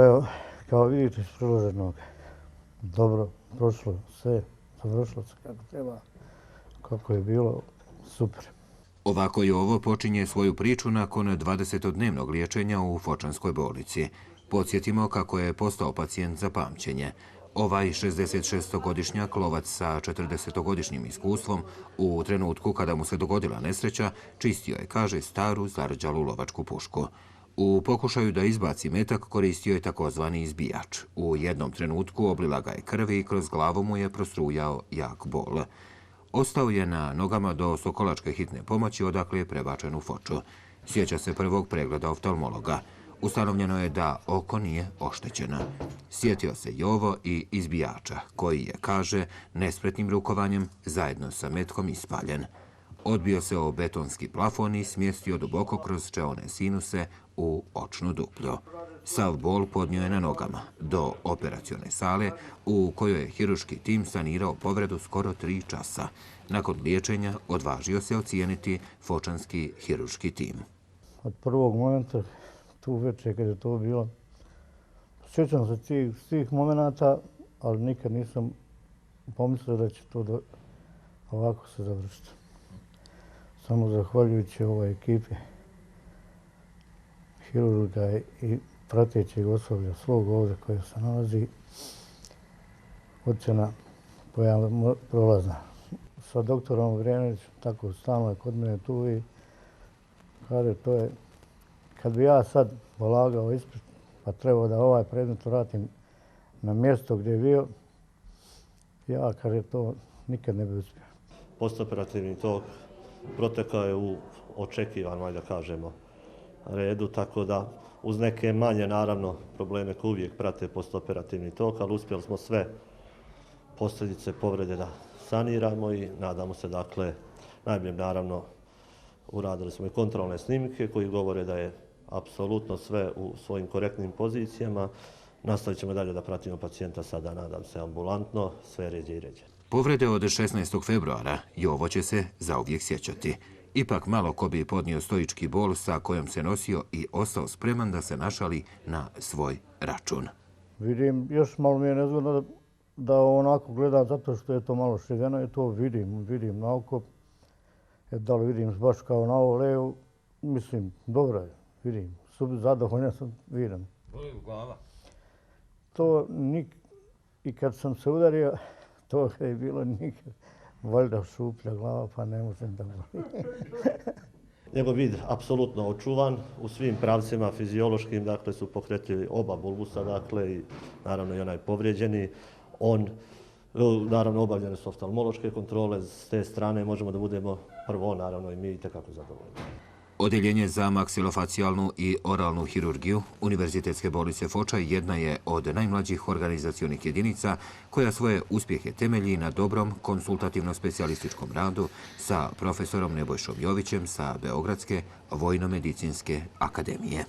Evo, kao vidite iz priloženog, dobro prošlo sve, završilo se kako treba, kako je bilo, super. Ovako Jovo počinje svoju priču nakon 20-dnevnog liječenja u Fočanskoj bolnici. Podsjetimo kako je postao pacijent za pamćenje. Ovaj 66-godišnjak, lovac sa 40-godišnjim iskustvom, u trenutku kada mu se dogodila nesreća, čistio je, kaže, staru zarđalu lovačku pušku. U pokušaju da izbaci metak koristio je takozvani izbijač. U jednom trenutku oblila ga je krvi i kroz glavu mu je prostrujao jak bol. Ostao je na nogama do Sokolačke hitne pomoći, odakle je prebačen u Foču. Sjeća se prvog pregleda oftalmologa. Ustanovljeno je da oko nije oštećeno. Sjetio se Jovo i izbijača, koji je, kaže, nespretnim rukovanjem zajedno sa metkom ispaljen. Odbio se o betonski plafon i smjestio duboko kroz čeone sinuse u očnu duplju. Sav bol podnio je na nogama do operacione sale u kojoj je hirurški tim sanirao povredu skoro 3 časa. Nakon liječenja odvažio se ocijeniti fočanski hirurški tim. Od prvog momenta, tu večer kad je to bilo, sjećam se svih momenata, ali nikad nisam pomislio da će to ovako se završiti. Samo zahvaljujući ovoj ekipi hirurga i pratećeg osoblja svog ovdje koje se nalazi, ocjena koja je prolazna. Sa doktorom Vrenićem, tako stalno je kod mene tu i kaže to je, kad bi ja sad polagao ispit pa trebao da ovaj predmet vratim na mjesto gdje je bio, ja, kaže, to nikad ne bi uspio. Postoperativni tok protekao je u očekivanom, da kažemo, redu, tako da uz neke manje, naravno, probleme koje uvijek prate postoperativni tok, ali uspjeli smo sve posljedice povrede da saniramo i nadamo se, dakle, najbolje, naravno, uradili smo i kontrolne snimke koji govore da je apsolutno sve u svojim korektnim pozicijama. Nastavit ćemo dalje da pratimo pacijenta sada, nadam se, ambulantno, sve ređe i ređe. Povrede od 16. februara Jovo će se zauvijek sjećati. Ipak malo ko bi podnio stoički bol sa kojom se nosio i ostao spreman da se našali na svoj račun. Vidim, još malo mi je nezgodno da onako gledam zato što je to malo šiveno i to vidim na oko. Da li vidim baš kao na ovo levo, mislim, dobro je, vidim. Zadovoljan sam, vidim. Boli glava? To i kad sam se udario, to je bilo nikad. Valjda šuplja glava, pa ne možem da boli. Njegov vid apsolutno očuvan u svim pravcima fiziološkim, dakle su pokretljivi oba bulbusa, dakle i naravno i onaj povrijeđeni. Naravno obavljene su oftalmološke kontrole, s te strane možemo da budemo prvo, naravno i mi itekako zadovoljni. Odjeljenje za maksilofacijalnu i oralnu hirurgiju Univerzitetske bolnice Foča jedna je od najmlađih organizacionih jedinica koja svoje uspjehe temelji na dobrom konsultativno-specijalističkom radu sa profesorom Nebojšom Jovićem sa Beogradske vojno-medicinske akademije.